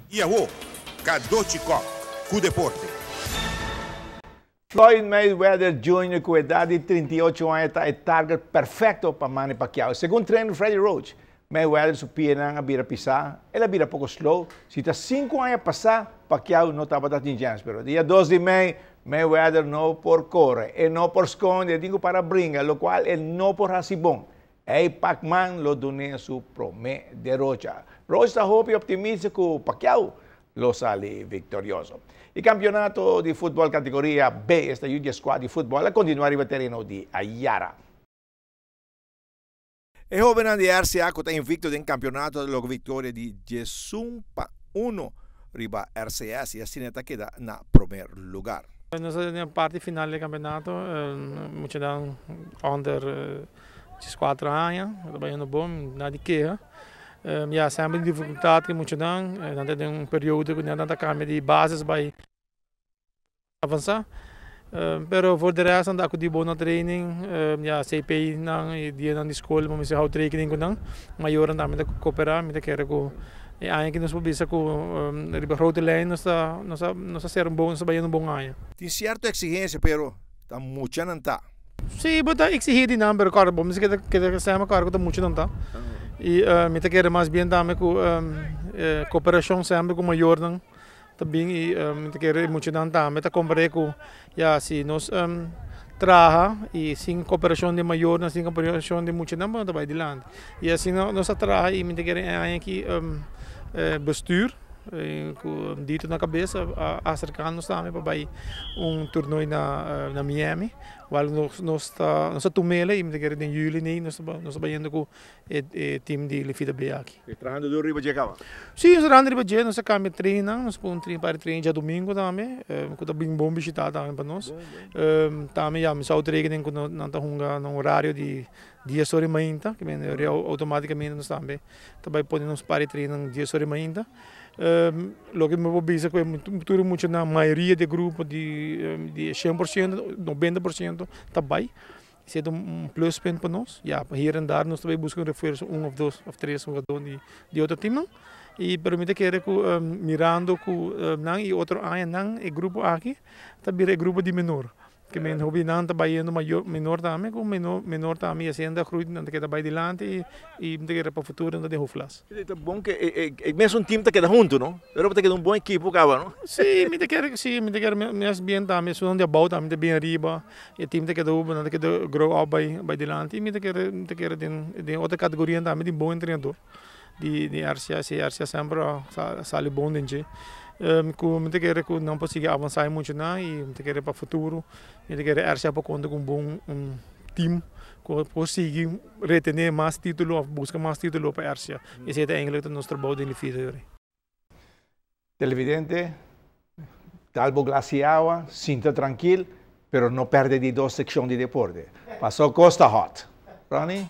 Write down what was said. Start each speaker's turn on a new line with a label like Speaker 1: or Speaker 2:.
Speaker 1: Y awo, Cadochi Kock cu deporte.
Speaker 2: Floyd Mayweather Jr. cu edad di 38 aña ta e target perfecto pa Manny Pacquiao. Segun trainer Freddie Roach, Mayweather su pianan a bira pisa, el a bira poco slow. Si ta 5 aña pasa, Pacquiao no tabata tin chance. Pero dia 2 di mei, Mayweather no por core, e no por sconde, tin cu para bringa, locual e no por haci bon. Ey Pacman lo duna su prome derota. Roach ta hopi optimista cu Pacquiao lo sali victorioso. E campeonato di futbol categoria B, esta Youth Squad di futbol, a continua riba tereno di Ayara. E hobennan di RCA cu ta invicto den campeonato a logra victoria di 11-1 riba RCS y asina ta keda na prome lugar.
Speaker 3: Nos ta den parti final di campeonato, muchanan onder 4 aña, ta bayendo bon, nada di keha. Ya, semper dificultad cu muchanan, nan ta den un periodo cu nan ta cambia di basis bay avansa. Pero voor de rest nan ta acudi bon na training, ya, CP nan y dianan di school bo mester hou rekening cu nan. Mayornan tambe ta coopera, mi ta kere cu e aña aki nos por bisa cu riba grote lijn nos ta nos ta nos ta ser un bon nos ta bayendo un bon aña.
Speaker 2: Tin cierto exigencia pero ta muchanan ta.
Speaker 3: Si, bo ta exigi di nan, pero kòrda bo mester keda keda semper kòrda ku ta mucha nan ta. I mi ta kere mas bien tambe ku koperashon semper ku mayornan ta bin i mi ta kere e muchanan tambe ta komprende ku ya si nos traha i sin koperashon di mayornan, sin koperashon di muchanan bo no ta bai dilanti. I asina nos a traha i mi ta kere e aña aki bestuur ku Dito na kabes a aserká nos tambe pa bai un torneo na Miami. Wal nos nos ta nos ta tum'el i mi ta kere den juli nei nos ta nos ta bayendo ku e e team di Lefida B aki.
Speaker 2: E trahando duro riba dje kaba?
Speaker 3: Si, nos ta trahando riba dje, nos a kambia trainnan, nos a pone un train par di train djadumingu tambe ku ta bin bon bishita tambe pa nos. Tambe ya mi sa otro rekening ku nan ta hunga na un horario di dies ora di mainta, ke mende outomaticamente nos tambe ta bai pone nos par di trainnan dies ora di mainta. Loke mi por bisa ku tur e muchanan, mayoria di e grupo di e 100%, 90% ta bai. Esei ta un pluspunt pa nos. Ya, hier en daar nos ta bai buska un refuerso, un òf dos òf tres hugadó di otro teamnan. I pero mi ta kere ku mirando ku nan i otro añanan e grupo aki ta bira e grupo di menor. Ke men hopi nan ta bayendo mayor menor tambe ku menor menor tambe y asina ta groei nan ta keda bay dilanti y y ta keda pa futuro nan ta den hoofdklas.
Speaker 2: E ta bon ke e e e mesun team ta keda hunto no? Pero ta keda un bon ekipo kaba no?
Speaker 3: Si mi ta kere si mi ta kere mes bien tambe esunnan di abou tambe ta bien ariba e team ta keda hopi nan ta keda grow up bay bay dilanti y mi ta kere mi ta kere den den otro categoria tambe tin bon entrenador. Di di RCA si RCA semper a sali bon den dje ku mi ta kere ku nan por sigui avansá e muchanan i mi ta kere pa futuro mi ta kere RCA por konta ku un bon un team ku por sigui retené mas título òf buska mas título pa RCA. Esei ta eigentlik ta nos trabou den di fida yori.
Speaker 2: Televidente, dal bo glas di awa, sinta trankil, pero no perde di dos sekshon di deporte. Paso kos ta hot. Ronnie?